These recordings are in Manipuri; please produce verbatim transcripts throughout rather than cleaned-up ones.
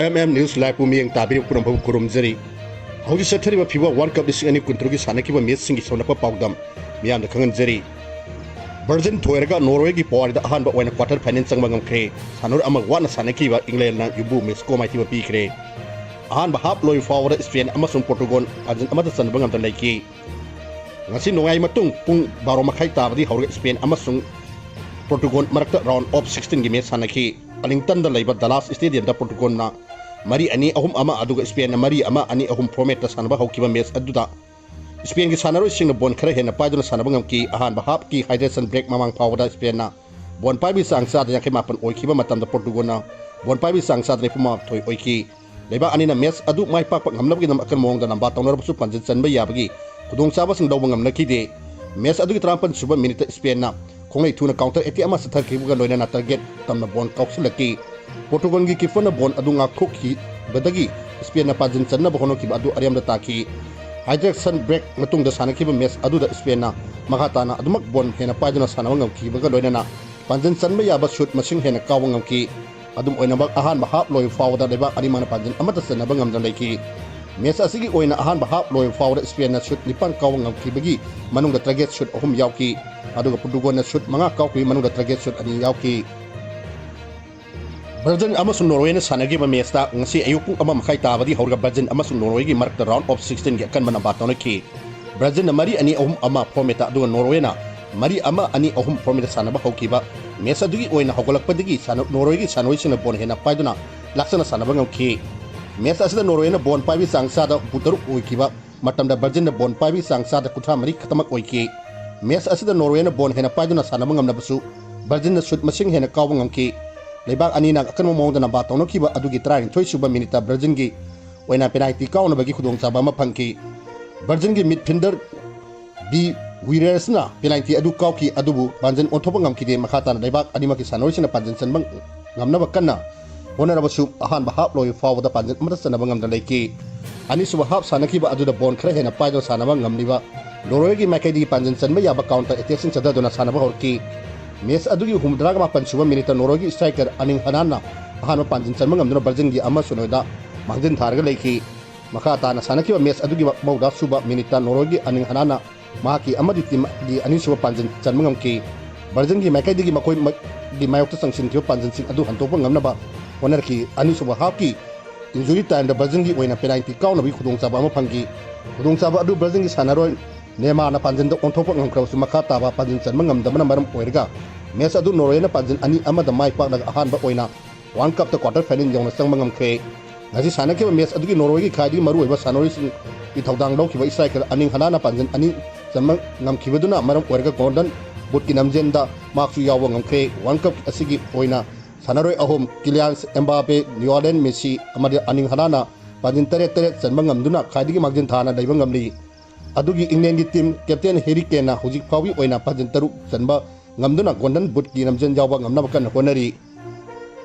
M M News Live ꯄꯨ ꯃꯤꯠꯌꯦꯡ ꯇꯥꯕꯤꯔꯤꯕ ꯄꯨꯝꯅꯃꯛꯄꯨ ꯈꯨꯔꯨꯝꯖꯔꯤ꯫ ꯍꯧꯖꯤꯛ ꯆꯠꯊꯔꯤꯕ ꯐꯤꯐꯥ ꯋꯥꯔꯜ ꯀꯞ ꯂꯤꯁꯤꯡ ꯑꯅꯤ ꯀꯨꯟꯇꯔꯨꯛꯀꯤ ꯁꯥꯟꯅꯈꯤꯕ ꯃꯦꯠꯁꯁꯤꯡꯒꯤ ꯁꯝꯂꯞꯄ ꯄꯥꯎꯗꯝ ꯃꯤꯌꯥꯝꯗ ꯈꯪꯍꯟꯖꯔꯤ꯫ ꯕ꯭ꯔꯥꯖꯤꯜ ꯊꯣꯏꯔꯒ ꯅꯣꯔꯋꯦꯒꯤ ꯄꯋꯥꯔꯤꯗ ꯑꯍꯥꯟꯕ ꯑꯣꯏꯅ ꯀ꯭ꯋꯥꯇꯔ ꯐꯥꯏꯅꯦꯜ ꯆꯪꯕ ꯉꯝꯈ꯭ꯔꯦ꯫ ꯁꯥꯟꯅꯔꯣꯏ ꯑꯃ ꯋꯥꯠꯅ ꯁꯥꯟꯅꯈꯤꯕ ꯏꯪꯂꯦꯟꯅ ꯌꯨꯝꯕꯨ ꯃꯦꯛꯁꯤꯀꯣ ꯃꯥꯏꯊꯤꯕ ꯄꯤꯈ꯭ꯔꯦ꯫ ꯑꯍꯥꯟꯕ ꯍꯥꯞ ꯂꯣꯏꯕ ꯐꯥꯎꯕꯗ ꯏꯁꯄꯦꯟ ꯑꯃꯁꯨꯡ ꯄꯣꯔꯇꯨꯒꯜ ꯄꯥꯟꯖꯤꯟ ꯑꯃꯠꯇ ꯆꯟꯕ ꯉꯝꯗꯅ ꯂꯩꯈꯤ꯫ ꯉꯁꯤ ꯅꯣꯡꯌꯥꯏ ꯃꯇꯨꯡ ꯄꯨꯡ ꯕꯥꯔꯣ ꯃꯈꯥꯏ ꯇꯥꯕꯗꯤ ꯍꯧꯔꯒ ꯏꯁꯄꯦꯟ ꯑꯃꯁꯨꯡ ꯄꯣꯔꯇꯨꯒꯜ ꯃꯔꯛꯇ ꯔꯥꯎꯟ ꯑꯣꯐ ꯁꯤꯛꯁꯇꯤꯟꯒꯤ ꯃꯦꯠꯁ ꯁꯥꯟꯅꯈꯤ꯫ ꯑꯥꯔꯂꯤꯡꯇꯟꯗ ꯂꯩꯕ ꯗꯂꯥꯁ ꯁ꯭ꯇꯦꯗꯤꯌꯝꯗ ꯄꯣꯔꯇꯨꯒꯜꯅ ꯃꯔꯤ ꯑꯅꯤ ꯑꯍꯨꯝ ꯑꯃ ꯑꯗꯨꯒ ꯏꯁꯄꯦꯟꯅ ꯃꯔꯤ ꯑꯃ ꯑꯅꯤ ꯑꯍꯨꯝ ꯐꯣꯔꯃꯦꯠꯇ ꯁꯥꯟꯅꯕ ꯍꯧꯈꯤꯕ ꯃꯦꯠꯁ ꯑꯗꯨꯗ ꯏꯁꯄꯦꯟꯒꯤ ꯁꯥꯟꯅꯔꯣꯏꯁꯤꯡꯅ ꯕꯣꯜ ꯈꯔ ꯍꯦꯟꯅ ꯄꯥꯏꯗꯨꯅ ꯁꯥꯟꯅꯕ ꯉꯝꯈꯤ꯫ ꯑꯍꯥꯟꯕ ꯍꯥꯞꯀꯤ ꯍꯥꯏꯗ꯭ꯔꯦꯁꯟ ꯕ꯭ꯔꯦꯛ ꯃꯃꯥꯡ ꯐꯥꯎꯕꯗ ꯏꯁꯄꯦꯟꯅ ꯕꯣꯜ ꯄꯥꯏꯕꯒꯤ ꯆꯥꯡ ꯆꯥꯗ ꯌꯥꯡꯈꯩ ꯃꯥꯄꯟ ꯑꯣꯏꯈꯤꯕ ꯃꯇꯝꯗ ꯄꯣꯔꯇꯨꯒꯜꯅ ꯕꯣꯜ ꯄꯥꯏꯕꯒꯤ ꯆꯥꯡ ꯆꯥꯗ ꯅꯤꯐꯨ ꯃꯥꯊꯣꯏ ꯑꯣꯏꯈꯤ꯫ ꯂꯩꯕꯥꯛ ꯑꯅꯤꯅ ꯃꯦꯠꯁ ꯑꯗꯨ ꯃꯥꯏ ꯄꯥꯛꯄ ꯉꯝꯅꯕꯒꯤꯗꯃꯛ ꯑꯀꯟꯕ ꯃꯑꯣꯡꯗ ꯂꯝꯕꯥ ꯇꯧꯅꯔꯕꯁꯨ ꯄꯥꯟꯖꯤꯜ ꯆꯟꯕ ꯌꯥꯕꯒꯤ ꯈꯨꯗꯣꯡꯆꯥꯕꯁꯤꯡ ꯂꯧꯕ ꯉꯝꯅꯈꯤꯗꯦ꯫ ꯃꯦꯠꯁ ꯑꯗꯨꯒꯤ ꯇꯔꯥꯃꯥꯄꯟ ꯁꯨꯕ ꯃꯤꯅꯤꯠꯇ ꯏꯁꯄꯦꯟꯅ ꯈꯣꯡꯂꯩ ꯊꯨꯅ ꯀꯥꯎꯟꯇꯔ ꯑꯦꯇꯦꯛ ꯑꯃ ꯆꯠꯊꯈꯤꯕꯒ ꯂꯣꯏꯅꯅ ꯇꯥꯔꯒꯦꯠ ꯇꯝꯅ ꯕꯣꯜ ꯀꯥꯎꯁꯤꯜꯂꯛꯈꯤ꯫ ꯄꯣꯔꯇꯨꯒꯜꯒꯤ ꯀꯤꯄꯔꯅ ꯕꯣꯜ ꯑꯗꯨ ꯉꯥꯛꯊꯣꯛꯈꯤꯕꯗꯒꯤ ꯏꯁꯄꯦꯟꯅ ꯄꯥꯟꯖꯤꯜ ꯆꯟꯅꯕ ꯍꯣꯠꯅꯈꯤꯕ ꯑꯗꯨ ꯑꯔꯦꯝꯕꯗ ꯇꯥꯈꯤ꯫ ꯍꯥꯏꯗ꯭ꯔꯦꯁꯟ ꯕ꯭ꯔꯦꯛ ꯃꯇꯨꯡꯗ ꯁꯥꯟꯅꯈꯤꯕ ꯃꯦꯠꯁ ꯑꯗꯨꯗ ꯏꯁꯄꯦꯟꯅ ꯃꯈꯥ ꯇꯥꯅ ꯑꯗꯨꯃꯛ ꯕꯣꯜ ꯍꯦꯟꯅ ꯄꯥꯏꯗꯨꯅ ꯁꯥꯟꯅꯕ ꯉꯝꯈꯤꯕꯒ ꯂꯣꯏꯅꯅ ꯄꯥꯟꯖꯤꯜ ꯆꯟꯕ ꯌꯥꯕ ꯁꯨꯠ ꯃꯁꯤꯡ ꯍꯦꯟꯅ ꯀꯥꯎꯕ ꯉꯝꯈꯤ꯫ ꯑꯗꯨꯝ ꯑꯣꯏꯅꯃꯛ, ꯑꯍꯥꯟꯕ ꯍꯥꯞ ꯂꯣꯏꯕ ꯐꯥꯎꯕꯗ ꯂꯩꯕꯥꯛ ꯑꯅꯤꯃꯛꯅ ꯄꯥꯟꯖꯤꯜ ꯑꯃꯠꯇ ꯆꯟꯅꯕ ꯉꯝꯗꯅ ꯂꯩꯈꯤ꯫ ꯃꯦꯠꯁ ꯑꯁꯤꯒꯤ ꯑꯣꯏꯅ ꯑꯍꯥꯟꯕ ꯍꯥꯞ ꯂꯣꯏꯕ ꯐꯥꯎꯕꯗ ꯏꯁꯄꯦꯟꯅ ꯁꯨꯠ ꯅꯤꯄꯥꯟ ꯀꯥꯎꯕ ꯉꯝꯈꯤꯕꯒꯤ ꯃꯅꯨꯡꯗ ꯇꯥꯔꯒꯦꯠ ꯁꯨꯠ ꯑꯍꯨꯝ ꯌꯥꯎꯈꯤ, ꯑꯗꯨꯒ ꯄꯣꯔꯇꯨꯒꯜꯅ ꯁꯨꯠ ꯃꯉꯥ ꯀꯥꯎꯈꯤꯕꯒꯤ ꯃꯅꯨꯡꯗ ꯇꯥꯔꯒꯦꯠ ꯁꯨꯠ ꯑꯅꯤ ꯌꯥꯎꯈꯤ꯫ ꯕ꯭ꯔꯥꯖꯤꯜ ꯑꯃꯁꯨꯡ ꯅꯣꯔꯋꯦꯅ ꯁꯥꯟꯅꯈꯤꯕ ꯃꯦꯠꯁꯇ ꯉꯁꯤ ꯑꯌꯨꯛ ꯄꯨꯡ ꯑꯃ ꯃꯈꯥꯏ ꯇꯥꯕꯗꯤ ꯍꯧꯔꯒ ꯕ꯭ꯔꯥꯖꯤꯜ ꯑꯃꯁꯨꯡ ꯅꯣꯔꯋꯦꯒꯤ ꯃꯔꯛꯇ ꯔꯥꯎꯟ ꯑꯣꯐ ꯁꯤꯛꯁꯇꯤꯟꯒꯤ ꯑꯀꯟꯕ ꯂꯝꯕꯥ ꯇꯧꯅꯈꯤ꯫ ꯕ꯭ꯔꯥꯖꯤꯜꯅ ꯃꯔꯤ ꯑꯅꯤ ꯑꯍꯨꯝ ꯑꯃ ꯐꯣꯔꯃꯦꯠꯇ, ꯑꯗꯨꯒ ꯅꯣꯔꯋꯦꯅ ꯃꯔꯤ ꯑꯃ ꯑꯅꯤ ꯑꯍꯨꯝ ꯐꯣꯔꯃꯦꯠꯇ ꯁꯥꯟꯅꯕ ꯍꯧꯈꯤꯕ꯫ ꯃꯦꯠꯁ ꯑꯗꯨꯒꯤ ꯑꯣꯏꯅ ꯍꯧꯒꯠꯂꯛꯄꯗꯒꯤ ꯁꯥꯟꯅ-, ꯅꯣꯔꯋꯦꯒꯤ ꯁꯥꯟꯅꯔꯣꯏꯁꯤꯡꯅ ꯕꯣꯜ ꯍꯦꯟꯅ ꯄꯥꯏꯗꯨꯅ ꯂꯥꯛꯆꯅ ꯁꯥꯟꯅꯕ ꯉꯝꯈꯤ꯫ ꯃꯦꯠꯁ ꯑꯁꯤꯗ ꯅꯣꯔꯋꯦꯅ ꯕꯣꯜ ꯄꯥꯏꯕꯒꯤ ꯆꯥꯡ ꯆꯥꯗ ꯍꯨꯝꯐꯨ ꯇꯔꯨꯛ ꯑꯣꯏꯈꯤꯕ ꯃꯇꯝꯗ ꯕ꯭ꯔꯥꯖꯤꯜꯅ ꯕꯣꯜ ꯄꯥꯏꯕꯒꯤ ꯆꯥꯡ ꯆꯥꯗ ꯀꯨꯟꯊ꯭ꯔꯥ ꯃꯔꯤ ꯈꯛꯇꯃꯛ ꯑꯣꯏꯈꯤ꯫ ꯃꯦꯠꯁ ꯑꯁꯤꯗ ꯅꯣꯔꯋꯦꯅ ꯕꯣꯜ ꯍꯦꯟꯅ ꯄꯥꯏꯗꯨꯅ ꯁꯥꯟꯅꯕ ꯉꯝꯂꯕꯁꯨ ꯕ꯭ꯔꯥꯖꯤꯜꯅ ꯁꯨꯠ ꯃꯁꯤꯡ ꯍꯦꯟꯅ ꯀꯥꯎꯕ ꯉꯝꯈꯤ꯫ ꯂꯩꯕꯥꯛ ꯑꯅꯤꯅ ꯑꯀꯟꯕ ꯃꯑꯣꯡꯗ ꯂꯝꯕꯥ ꯇꯧꯅꯈꯤꯕ ꯑꯗꯨꯒꯤ ꯇꯔꯥꯅꯤꯊꯣꯏ ꯁꯨꯕ ꯃꯤꯅꯤꯠꯇ ꯕ꯭ꯔꯥꯖꯤꯜꯒꯤ ꯑꯣꯏꯅ ꯄꯦꯅꯥꯜꯇꯤ ꯀꯥꯎꯅꯕꯒꯤ ꯈꯨꯗꯣꯡꯆꯥꯕ ꯑꯃ ꯐꯪꯈꯤ꯫ ꯕ꯭ꯔꯥꯖꯤꯜꯒꯤ ꯃꯤꯗꯐꯤꯜꯗꯔ ꯕꯤ ꯋꯤꯔꯦꯔꯁꯅ ꯄꯦꯅꯥꯜꯇꯤ ꯑꯗꯨ ꯀꯥꯎꯈꯤ, ꯑꯗꯨꯕꯨ ꯄꯥꯟꯖꯤꯜ ꯑꯣꯟꯊꯣꯛꯄ ꯉꯝꯈꯤꯗꯦ꯫ ꯃꯈꯥ ꯇꯥꯅ ꯂꯩꯕꯥꯛ ꯑꯅꯤꯃꯛꯀꯤ ꯁꯥꯟꯅꯔꯣꯏꯁꯤꯡꯅ ꯄꯥꯟꯖꯤꯜ ꯆꯟꯕ ꯉꯝꯅꯕ ꯀꯟꯅ ꯍꯣꯠꯅꯔꯕꯁꯨ ꯑꯍꯥꯟꯕ ꯍꯥꯞ ꯂꯣꯏꯕ ꯐꯥꯎꯕꯗ ꯄꯥꯟꯖꯤꯜ ꯑꯃꯠꯇ ꯆꯟꯅꯕ ꯉꯝꯗꯅ ꯂꯩꯈꯤ꯫ ꯑꯅꯤꯁꯨꯕ ꯍꯥꯞ ꯁꯥꯟꯅꯈꯤꯕ ꯑꯗꯨꯗ ꯕꯣꯜ ꯈꯔ ꯍꯦꯟꯅ ꯄꯥꯏꯗꯨꯅ ꯁꯥꯟꯅꯕ ꯉꯝꯂꯤꯕ ꯅꯣꯔꯋꯦꯒꯤ ꯃꯥꯏꯀꯩꯗꯒꯤ ꯄꯥꯟꯖꯤꯜ ꯆꯟꯕ ꯌꯥꯕ ꯀꯥꯎꯟꯇꯔ ꯑꯦꯇꯦꯛꯁꯤꯡ ꯆꯠꯊꯗꯨꯅ ꯁꯥꯟꯅꯕ ꯍꯧꯔꯛꯈꯤ꯫ ꯃꯦꯠꯁ ꯑꯗꯨꯒꯤ ꯍꯨꯝꯐꯨꯇꯔꯥꯒ ꯃꯥꯄꯟ ꯁꯨꯕ ꯃꯤꯅꯤꯠꯇ ꯅꯣꯔꯋꯦꯒꯤ ꯏꯁꯇ꯭ꯔꯥꯏꯀꯔ ꯑꯔꯂꯤꯡ ꯍꯂꯥꯟꯗꯅ ꯑꯍꯥꯟꯕ ꯄꯥꯟꯖꯤꯟ ꯆꯟꯕ ꯉꯝꯗꯨꯅ ꯕ꯭ꯔꯥꯖꯤꯜꯒꯤ ꯑꯃ ꯁꯨꯅꯣꯏꯗ ꯃꯥꯡꯖꯤꯟ ꯊꯥꯔꯒ ꯂꯩꯈꯤ꯫ ꯃꯈꯥ ꯇꯥꯅ ꯁꯥꯟꯅꯈꯤꯕ ꯃꯦꯆ ꯑꯗꯨꯒꯤ ꯃꯧꯗ꯭ꯔꯥ ꯁꯨꯕ ꯃꯤꯅꯤꯠꯇ ꯅꯣꯔꯋꯦꯒꯤ ꯑꯔꯂꯤꯡ ꯍꯂꯥꯟꯅ ꯃꯍꯥꯛꯀꯤ ꯑꯃꯗꯤ ꯇꯤꯝꯒꯤ ꯑꯅꯤꯁꯨꯕ ꯄꯥꯟꯖꯤꯟ ꯆꯟꯕ ꯉꯝꯈꯤ꯫ ꯕ꯭ꯔꯥꯖꯤꯜꯒꯤ ꯃꯥꯏꯀꯩꯗꯒꯤ ꯃꯈꯣꯏꯒꯤ ꯃꯥꯌꯣꯛꯇ ꯆꯪꯁꯤꯟꯈꯤꯕ ꯄꯥꯟꯖꯤꯟꯁꯤꯡ ꯑꯗꯨ ꯍꯟꯗꯣꯛꯄ ꯉꯝꯅꯕ ꯍꯣꯠꯅꯔꯛꯈꯤ꯫ ꯑꯅꯤꯁꯨꯕ ꯍꯥꯞꯀꯤ injury time ꯗ ꯕ꯭ꯔꯥꯖꯤꯜꯒꯤ ꯑꯣꯏꯅ penalty ꯀꯥꯎꯅꯕꯒꯤ ꯈꯨꯗꯣꯡꯆꯥꯕ ꯑꯃ ꯐꯪꯈꯤ꯫ ꯈꯨꯗꯣꯡꯆꯥꯕ ꯑꯗꯨ ꯕ꯭ꯔꯥꯖꯤꯜꯒꯤ ꯁꯥꯟꯅꯔꯣꯏ ꯅꯦꯃꯥꯔꯅ ꯄꯥꯟꯖꯤꯟꯗ ꯑꯣꯟꯊꯣꯛꯄ ꯉꯝꯈ꯭ꯔꯕꯁꯨ, ꯃꯈꯥ ꯇꯥꯕ ꯄꯥꯟꯖꯤꯟ ꯆꯟꯕ ꯉꯝꯗꯕꯅ ꯃꯔꯝ ꯑꯣꯏꯔꯒ ꯃꯦꯆ ꯑꯗꯨ ꯅꯣꯔꯋꯦꯅ ꯄꯥꯟꯖꯤꯟ ꯑꯅꯤ ꯑꯃꯗ ꯃꯥꯏ ꯄꯥꯛꯂꯒ ꯑꯍꯥꯟꯕ ꯑꯣꯏꯅ World Cup ꯇ quarter final ꯌꯧꯅ ꯆꯪꯕ ꯉꯝꯈ꯭ꯔꯦ꯫ ꯉꯁꯤ ꯁꯥꯟꯅꯈꯤꯕ ꯃꯦꯆ ꯑꯗꯨꯒꯤ ꯅꯣꯔꯋꯦꯒꯤ ꯈ꯭ꯋꯥꯏꯗꯒꯤ ꯃꯔꯨꯑꯣꯏꯕ ꯁꯥꯟꯅꯔꯣꯏꯁꯤꯡꯒꯤ ꯊꯧꯗꯥꯡ ꯂꯧꯈꯤꯕ striker ꯑꯔꯂꯤꯡ ꯍꯂꯥꯟꯅ ꯄꯥꯟꯖꯤꯟ ꯑꯅꯤ ꯆꯟꯕ ꯉꯝꯈꯤꯕꯗꯨꯅ ꯃꯔꯝ ꯑꯣꯏꯔꯒ Golden Boot ꯀꯤ ꯅꯝꯖꯦꯟꯗ ꯃꯍꯥꯛꯁꯨ ꯌꯥꯎꯕ ꯉꯝꯈ꯭ꯔꯦ꯫ World Cup ꯑꯁꯤꯒꯤ ꯑꯣꯏꯅ ꯁꯥꯟꯅꯔꯣꯏ ꯑꯍꯨꯝ, ꯀꯤꯂꯤꯌꯥꯟ ꯑꯦꯝꯕꯥꯄꯦ, ꯂꯤꯑꯣꯅꯦꯜ ꯃꯦꯁꯤ ꯑꯃꯗꯤ ꯑꯔꯂꯤꯡ ꯍꯂꯥꯟꯅ ꯄꯥꯟꯖꯤꯟ ꯇꯔꯦꯠ ꯇꯔꯦꯠ ꯆꯟꯕ ꯉꯝꯗꯨꯅ ꯈ꯭ꯋꯥꯏꯗꯒꯤ ꯃꯥꯡꯖꯤꯟ ꯊꯥꯅ ꯂꯩꯕ ꯉꯝꯂꯤ꯫ ꯑꯗꯨꯒꯤ ꯏꯪꯂꯦꯟꯒꯤ ꯇꯤꯝ captain Harry Kane ꯅ ꯍꯧꯖꯤꯛ ꯐꯥꯎꯒꯤ ꯑꯣꯏꯅ ꯄꯥꯟꯖꯤꯟ ꯇꯔꯨꯛ ꯆꯟꯕ ꯉꯝꯗꯨꯅ Golden Boot ꯀꯤ ꯂꯝꯖꯦꯜ ꯌꯥꯎꯕ ꯉꯝꯅꯕ ꯀꯟꯅ ꯍꯣꯠꯅꯔꯤ꯫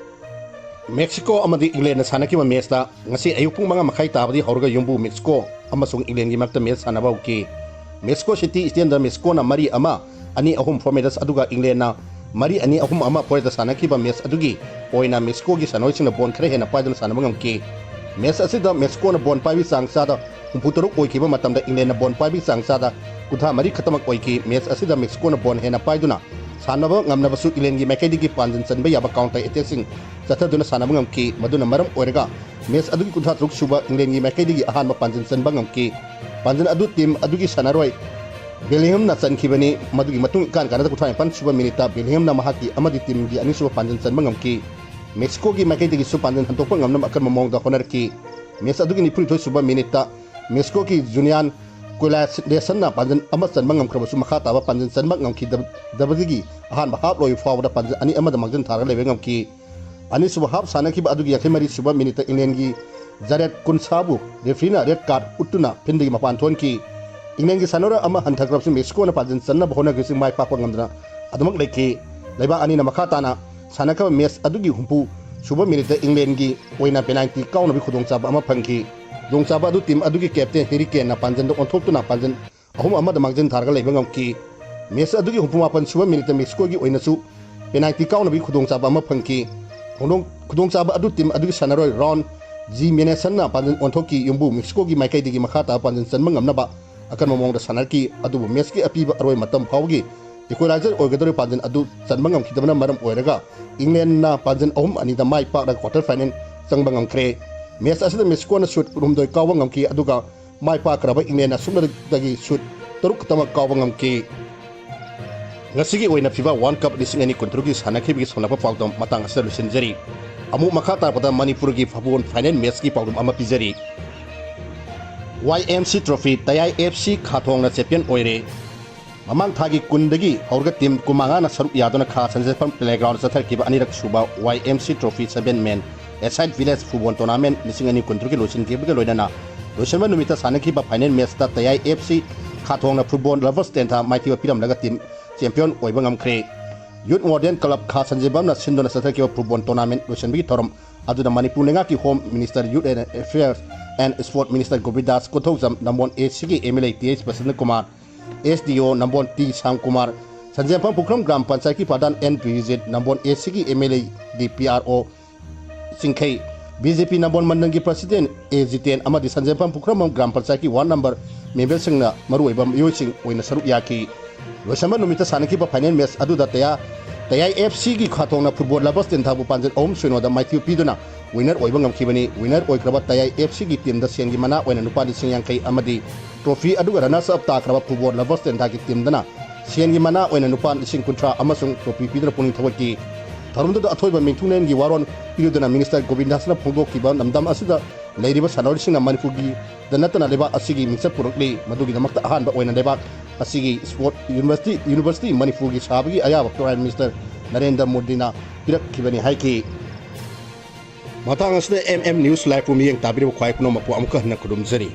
ꯃꯦꯛꯁꯤꯀꯣ ꯑꯃꯗꯤ ꯏꯪꯂꯦꯟꯅ ꯁꯥꯟꯅꯈꯤꯕ ꯃꯦꯆꯇ ꯉꯁꯤ ꯑꯌꯨꯛ ꯄꯨꯡ ꯃꯉꯥ ꯃꯈꯥꯏ ꯇꯥꯕꯗꯒꯤ ꯍꯧꯔꯒ ꯌꯨꯝꯕꯨ ꯃꯦꯛꯁꯤꯀꯣ ꯑꯃꯁꯨꯡ ꯏꯪꯂꯦꯟꯒꯤ ꯃꯔꯛꯇ ꯃꯦꯆ ꯁꯥꯟꯅꯕ ꯍꯧꯈꯤ꯫ ꯃꯦꯛꯁꯤꯀꯣ ꯁꯤꯇꯤ ꯁ꯭ꯇꯦꯗꯤꯌꯝꯗ ꯃꯦꯛꯁꯤꯀꯣꯅ ꯃꯔꯤ ꯑꯃ, ꯑꯅꯤ ꯑꯍꯨꯝ ꯐꯣꯔꯃꯦꯗꯁ ꯑꯗꯨꯒ ꯏꯪꯂꯦꯟꯅ ꯃꯔꯤ ꯑꯅꯤ, ꯑꯍꯨꯝ ꯑꯃ ꯐꯣꯔꯦꯗ ꯁꯥꯟꯅꯈꯤꯕ ꯃꯦꯆ ꯑꯗꯨꯒꯤ ꯑꯣꯏꯅ ꯃꯦꯛꯁꯤꯀꯣꯒꯤ ꯁꯥꯟꯅꯔꯣꯏꯁꯤꯡꯅ ꯕꯣꯜ ꯈꯔ ꯍꯦꯟꯅ ꯄꯥꯏꯗꯨꯅ ꯁꯥꯟꯅꯕ ꯉꯝꯈꯤ꯫ ꯃꯦꯆ ꯑꯁꯤꯗ ꯃꯦꯛꯁꯤꯀꯣꯅ ꯕꯣꯜ ꯄꯥꯏꯕꯒꯤ ꯆꯥꯡ ꯆꯥꯗ ꯍꯨꯝꯐꯨ ꯇꯔꯨꯛ ꯑꯣꯏꯈꯤꯕ ꯃꯇꯝꯗ ꯏꯪꯂꯦꯟꯅ ꯕꯣꯜ ꯄꯥꯏꯕꯒꯤ ꯆꯥꯡ ꯆꯥꯗ ꯀꯨꯟꯊ꯭ꯔꯥ ꯃꯔꯤ ꯈꯛꯇꯃꯛ ꯑꯣꯏꯈꯤ꯫ ꯃꯦꯆ ꯑꯁꯤꯗ ꯃꯦꯛꯁꯤꯀꯣꯅ ꯕꯣꯜ ꯍꯦꯟꯅ ꯄꯥꯏꯗꯨꯅ ꯁꯥꯟꯅꯕ ꯉꯝꯂꯕꯁꯨ ꯏꯪꯂꯦꯟꯒꯤ ꯃꯥꯏꯀꯩꯗꯒꯤ ꯄꯥꯟꯖꯤꯟ ꯆꯟꯕ ꯌꯥꯕ counter attack ꯁꯤꯡ ꯆꯠꯊꯗꯨꯅ ꯁꯥꯟꯅꯕ ꯉꯝꯈꯤ꯫ ꯃꯗꯨꯅ ꯃꯔꯝ ꯑꯣꯏꯔꯒ ꯃꯦꯆ ꯑꯗꯨꯒꯤ ꯀꯨꯟꯊ꯭ꯔꯥ ꯇꯔꯨꯛ ꯁꯨꯕ ꯏꯪꯂꯦꯟꯒꯤ ꯃꯥꯏꯀꯩꯗꯒꯤ ꯑꯍꯥꯟꯕ ꯄꯥꯟꯖꯤꯟ ꯆꯟꯕ ꯉꯝꯈꯤ꯫ ꯄꯥꯟꯖꯤꯟ ꯑꯗꯨ ꯇꯤꯝ ꯑꯗꯨꯒꯤ ꯁꯥꯟꯅꯔꯣꯏ ꯕꯦꯂꯤꯡꯍꯝꯅ ꯆꯟꯈꯤꯕꯅꯤ꯫ ꯃꯗꯨꯒꯤ ꯃꯇꯨꯡ ꯏꯀꯥꯟ ꯀꯥꯟꯅꯗ ꯀꯨꯟꯊ꯭ꯔꯥ ꯅꯤꯄꯥꯟ ꯁꯨꯕ ꯃꯤꯅꯤꯠꯇ ꯕꯦꯂꯤꯡꯍꯝꯅ ꯃꯍꯥꯛꯀꯤ ꯑꯃꯗꯤ ꯇꯤꯝꯒꯤ ꯑꯅꯤꯁꯨꯕ ꯄꯥꯟꯖꯤꯟ ꯆꯟꯕ ꯉꯝꯈꯤ꯫ ꯃꯦꯛꯁꯤꯀꯣꯒꯤ ꯃꯥꯏꯀꯩꯗꯒꯤꯁꯨ ꯄꯥꯟꯖꯤꯟ ꯍꯟꯗꯣꯛꯄ ꯉꯝꯅꯕ ꯑꯀꯟꯕ ꯃꯑꯣꯡꯗ ꯍꯣꯠꯅꯔꯛꯈꯤ꯫ ꯃꯦꯆ ꯑꯗꯨꯒꯤ ꯅꯤꯐꯨꯅꯤꯊꯣꯏ ꯁꯨꯕ ꯃꯤꯅꯤꯠꯇ ꯃꯦꯛꯁꯤꯀꯣꯒꯤ ꯖꯨꯅꯤꯌꯥꯟ ꯀꯨꯂꯥꯁꯦꯁꯟꯅ ꯄꯥꯟꯖꯤꯟ ꯑꯃ ꯆꯟꯕ ꯉꯝꯈ꯭ꯔꯕꯁꯨ, ꯃꯈꯥ ꯇꯥꯕ ꯄꯥꯟꯖꯤꯟ ꯆꯟꯕ ꯉꯝꯈꯤꯗꯕꯗꯒꯤ ꯑꯍꯥꯟꯕ ꯍꯥꯞ ꯂꯣꯏꯕ ꯐꯥꯎꯕꯗ ꯄꯥꯟꯖꯤꯟ ꯑꯅꯤ ꯑꯃꯗ ꯃꯥꯡꯖꯤꯟ ꯊꯥꯔꯒ ꯂꯩꯕ ꯉꯝꯈꯤ꯫ ꯑꯅꯤꯁꯨꯕ ꯍꯥꯞ ꯁꯥꯟꯅꯈꯤꯕ ꯑꯗꯨꯒꯤ ꯌꯥꯡꯈꯩ ꯃꯔꯤ ꯁꯨꯕ ꯃꯤꯅꯤꯠꯇ ꯏꯪꯂꯦꯟꯒꯤ ꯖꯥꯔꯦꯠ ꯀꯨꯟꯁꯥꯕꯨ ꯔꯦꯐ꯭ꯔꯤꯅ ꯔꯦꯗ ꯀꯥꯔꯗ ꯎꯠꯇꯨꯅ ꯐꯤꯜꯗꯒꯤ ꯃꯄꯥꯟ ꯊꯣꯛꯍꯟꯈꯤ꯫ ꯏꯪꯂꯦꯟꯒꯤ ꯁꯥꯟꯅꯔꯣꯏ ꯑꯃ ꯍꯟꯊꯈ꯭ꯔꯕꯁꯨ ꯃꯦꯛꯁꯤꯀꯣꯅ ꯄꯥꯟꯖꯤꯟ ꯆꯟꯅꯕ ꯍꯣꯠꯅꯈꯤꯕꯁꯤꯡ ꯃꯥꯏ ꯄꯥꯛꯄ ꯉꯝꯗꯅ ꯑꯗꯨꯃꯛ ꯂꯩꯈꯤ꯫ ꯂꯩꯕꯥꯛ ꯑꯅꯤꯅ ꯃꯈꯥ ꯇꯥꯅ ꯁꯥꯟꯅꯈꯤꯕ ꯃꯦꯆ ꯑꯗꯨꯒꯤ ꯍꯨꯝꯐꯨ ꯁꯨꯕ ꯃꯤꯅꯤꯠꯇ ꯏꯪꯂꯦꯟꯒꯤ ꯑꯣꯏꯅ penalty ꯀꯥꯎꯅꯕꯒꯤ ꯈꯨꯗꯣꯡꯆꯥꯕ ꯑꯃ ꯐꯪꯈꯤ꯫ ꯈꯨꯗꯣꯡꯆꯥꯕ ꯑꯗꯨ ꯇꯤꯝ ꯑꯗꯨꯒꯤ ꯀꯦꯞꯇꯦꯟ ꯍꯦꯔꯤ ꯀꯦꯟꯅ ꯄꯥꯟꯖꯤꯟꯗ ꯑꯣꯟꯊꯣꯛꯇꯨꯅ ꯄꯥꯟꯖꯤꯟ ꯑꯍꯨꯝ ꯑꯃꯗ ꯃꯥꯡꯖꯤꯟ ꯊꯥꯔꯒ ꯂꯩꯕ ꯉꯝꯈꯤ꯫ ꯃꯦꯆ ꯑꯗꯨꯒꯤ ꯍꯨꯝꯐꯨ ꯃꯥꯄꯟ ꯁꯨꯕ ꯃꯤꯅꯤꯠꯇ ꯃꯦꯛꯁꯤꯀꯣꯒꯤ ꯑꯣꯏꯅꯁꯨ penalty ꯀꯥꯎꯅꯕꯒꯤ ꯈꯨꯗꯣꯡꯆꯥꯕ ꯑꯃ ꯐꯪꯈꯤ꯫ ꯈꯨꯗꯣꯡ-, ꯈꯨꯗꯣꯡꯆꯥꯕ ꯑꯗꯨ team ꯑꯗꯨꯒꯤ ꯁꯥꯟꯅꯔꯣꯏ ꯔꯣꯟ ꯖꯤ ꯃꯦꯅꯦꯁꯟꯅ ꯄꯥꯟꯖꯤꯜ ꯑꯣꯟꯊꯣꯛꯈꯤ꯫ ꯌꯨꯝꯕꯨ ꯃꯦꯛꯁꯤꯀꯣꯒꯤ ꯃꯥꯏꯀꯩꯗꯒꯤ ꯃꯈꯥ ꯇꯥꯕ ꯄꯥꯟꯖꯤꯜ ꯆꯟꯕ ꯉꯝꯅꯕ ꯑꯀꯟꯕ ꯃꯑꯣꯡꯗ ꯁꯥꯟꯅꯔꯛꯈꯤ꯫ ꯑꯗꯨꯕꯨ matchꯀꯤ ꯑꯄꯤꯕ ꯑꯔꯣꯏ ꯃꯇꯝ ꯐꯥꯎꯕꯒꯤ equalizer ꯑꯣꯏꯒꯗꯧꯔꯤꯕ ꯄꯥꯟꯖꯤꯜ ꯑꯗꯨ ꯆꯟꯕ ꯉꯝꯈꯤꯗꯕꯅ ꯃꯔꯝ ꯑꯣꯏꯔꯒ ꯏꯪꯂꯦꯟꯅ ꯄꯥꯟꯖꯤꯜ ꯑꯍꯨꯝ ꯑꯅꯤꯗ ꯃꯥꯏ ꯄꯥꯛꯂꯒ quarter final ꯆꯪꯕ ꯉꯝꯈ꯭ꯔꯦ꯫ Match ꯑꯁꯤꯗ ꯃꯦꯛꯁꯤꯀꯣꯅ shoot ꯀꯨꯟꯍꯨꯝꯗꯣꯏ ꯀꯥꯎꯕ ꯉꯝꯈꯤ, ꯑꯗꯨꯒ ꯃꯥꯏ ꯄꯥꯛꯈ꯭ꯔꯕ ꯏꯪꯂꯦꯟꯅ ꯑꯁꯨꯞꯅꯗꯒꯤ shoot ꯇꯔꯨꯛ ꯈꯛꯇꯃꯛ ꯀꯥꯎꯕ ꯉꯝꯈꯤ꯫ ꯉꯁꯤꯒꯤ ꯑꯣꯏꯅ FIFA World Cup ꯂꯤꯁꯤꯡ ꯑꯅꯤ ꯀꯨꯟꯇꯔꯨꯛꯀꯤ ꯁꯥꯟꯅꯈꯤꯕꯒꯤ ꯁꯝꯂꯞꯄ ꯄꯥꯎꯗꯝ ꯃꯇꯥꯡ ꯑꯁꯤꯗ ꯂꯣꯏꯁꯤꯟꯖꯔꯤ꯫ ꯑꯃꯨꯛ ꯃꯈꯥ ꯇꯥꯔꯛꯄꯗ ꯃꯅꯤꯄꯨꯔꯒꯤ football final matchꯀꯤ ꯄꯥꯎꯗꯝ ꯑꯃ ꯄꯤꯖꯔꯤ꯫ Y M C Trophy, ꯇꯌꯥꯏ F C ꯈꯥꯊꯣꯡꯅ champion ꯑꯣꯏꯔꯦ꯫ ꯃꯃꯥꯡ ꯊꯥꯒꯤ ꯀꯨꯟꯗꯒꯤ ꯍꯧꯔꯒ team ꯀꯨꯟꯃꯉꯥꯅ ꯁꯔꯨꯛ ꯌꯥꯗꯨꯅ ꯈꯥ ꯁꯟꯖꯦꯟꯐꯝ playground ꯆꯠꯊꯔꯛꯈꯤꯕ ꯑꯅꯤꯔꯛ ꯁꯨꯕ Y M C Trophy seven man aside village football tournament ꯂꯤꯁꯤꯡ ꯑꯅꯤ ꯀꯨꯟꯇꯔꯨꯛꯀꯤ ꯂꯣꯏꯁꯤꯟꯈꯤꯕꯒ ꯂꯣꯏꯅꯅ ꯂꯣꯏꯁꯤꯟꯕ ꯅꯨꯃꯤꯠꯇ ꯁꯥꯟꯅꯈꯤꯕ final matchꯇ ꯇꯌꯥꯏ F C ꯈꯥꯊꯣꯡꯅ football lovers ꯇꯦꯟꯊꯥ ꯃꯥꯏꯊꯤꯕ ꯄꯤꯔꯝꯂꯒ team champion ꯑꯣꯏꯕ ꯉꯝꯈ꯭ꯔꯦ꯫ Youth Modern Club ꯈꯥ ꯁꯟꯖꯦꯟꯕꯝꯅ ꯁꯤꯟꯗꯨꯅ ꯆꯠꯊꯈꯤꯕ football tournament ꯂꯣꯏꯁꯤꯟꯕꯒꯤ ꯊꯧꯔꯝ ꯑꯗꯨꯗ ꯃꯅꯤꯄꯨꯔ ꯂꯩꯉꯥꯛꯀꯤ Home Minister, Youth and Affairs and Sport Minister ꯒꯣꯕꯤꯟꯗꯥꯁ Konthoujam, Nambol A Cꯒꯤ M L A T H ꯄ꯭ꯔꯁꯟꯅ Kumar, S D O Nambol T Shyam Kumar, Sanjenpham Pukhram gram ꯄꯟꯆꯥꯌꯠꯀꯤ ꯄ꯭ꯔꯙꯥꯟ ꯑꯦꯟ ꯕꯤꯔꯖꯤꯠ, ꯅꯝꯕꯣꯜ A Cꯒꯤ M L A D P R O Chingkhei, B J P Nambol ꯃꯟꯗꯜꯒꯤ president A Jiten ꯑꯃꯗꯤ ꯁꯟꯖꯦꯟꯐꯝ ꯄꯨꯈ꯭ꯔꯝꯕꯝ ꯒ꯭ꯔꯥꯝ ꯄꯟꯆꯥꯌꯠꯀꯤ ward number memberꯁꯤꯡꯅ ꯃꯔꯨꯑꯣꯏꯕ ꯃꯤꯑꯣꯏꯁꯤꯡ ꯑꯣꯏꯅ ꯁꯔꯨꯛ ꯌꯥꯈꯤ꯫ ꯂꯣꯏꯁꯤꯟꯕ ꯅꯨꯃꯤꯠꯇ ꯁꯥꯟꯅꯈꯤꯕ final match ꯑꯗꯨꯗ ꯇꯌꯥ-, ꯇꯌꯥꯏ F Cꯒꯤ ꯈꯥꯊꯣꯡꯅ football lovers ꯇꯦꯟꯊꯥꯕꯨ ꯄꯥꯟꯖꯜ ꯑꯍꯨꯝ ꯁꯤꯅꯣꯗ ꯃꯥꯏꯊꯤꯕ ꯄꯤꯗꯨꯅ winner ꯑꯣꯏꯕ ꯉꯝꯈꯤꯕꯅꯤ꯫ Winner ꯑꯣꯏꯈ꯭ꯔꯕ ꯇꯌꯥꯏ F Cꯒꯤ teamꯗ ꯁꯦꯟꯒꯤ ꯃꯅꯥ ꯑꯣꯏꯅ ꯂꯨꯄꯥ ꯂꯤꯁꯤꯡ ꯌꯥꯡꯈꯩ ꯑꯃꯗꯤ trophy ꯑꯗꯨꯒ runners up ꯇꯥꯈ꯭ꯔꯕ football lovers ꯇꯦꯟꯊꯥꯒꯤ teamꯗꯅ ꯁꯦꯟꯒꯤ ꯃꯅꯥ ꯑꯣꯏꯅ ꯂꯨꯄꯥ ꯂꯤꯁꯤꯡ ꯀꯨꯟꯊ꯭ꯔꯥ ꯑꯃꯁꯨꯡ trophy ꯄꯤꯗꯨꯅ ꯄꯨꯛꯅꯤꯡ ꯊꯧꯒꯠꯈꯤ꯫ ꯊꯧꯔꯝꯗꯨꯗ ꯑꯊꯣꯏꯕ ꯃꯤꯡꯊꯨꯡꯂꯦꯟꯒꯤ ꯋꯥꯔꯣꯜ ꯄꯤꯔꯨꯗꯨꯅ Minister ꯒꯣꯕꯤꯟꯗꯥꯁꯅ ꯐꯣꯡꯗꯣꯛꯈꯤꯕ ꯂꯝꯗꯝ ꯑꯁꯤꯗ ꯂꯩꯔꯤꯕ ꯁꯥꯟꯅꯔꯣꯏꯁꯤꯡꯅ ꯃꯅꯤꯄꯨꯔꯒꯤꯗ ꯅꯠꯇꯅ ꯂꯩꯕꯥꯛ ꯑꯁꯤꯒꯤ ꯃꯤꯡꯆꯠ ꯄꯨꯔꯛꯂꯤ꯫ ꯃꯗꯨꯒꯤꯗꯃꯛꯇ ꯑꯍꯥꯟꯕ ꯑꯣꯏꯅ ꯂꯩꯕꯥꯛ ꯑꯁꯤꯒꯤ sport university, university ꯃꯅꯤꯄꯨꯔꯒꯤ ꯁꯥꯕꯒꯤ ꯑꯌꯥꯕ Prime Minister ꯅꯔꯦꯟꯗ꯭ꯔ ꯃꯣꯗꯤꯅ ꯄꯤꯔꯛꯈꯤꯕꯅꯤ ꯍꯥꯏꯈꯤ꯫ ꯃꯇꯥꯡ ꯑꯁꯤꯗ M M News Liveꯄꯨ ꯃꯤꯠꯌꯦꯡ ꯇꯥꯕꯤꯔꯤꯕ ꯈ꯭ꯋꯥꯏ ꯄꯨꯝꯅꯃꯛꯄꯨ ꯑꯃꯨꯛꯀ ꯍꯟꯅ ꯈꯨꯔꯨꯝꯖꯔꯤ꯫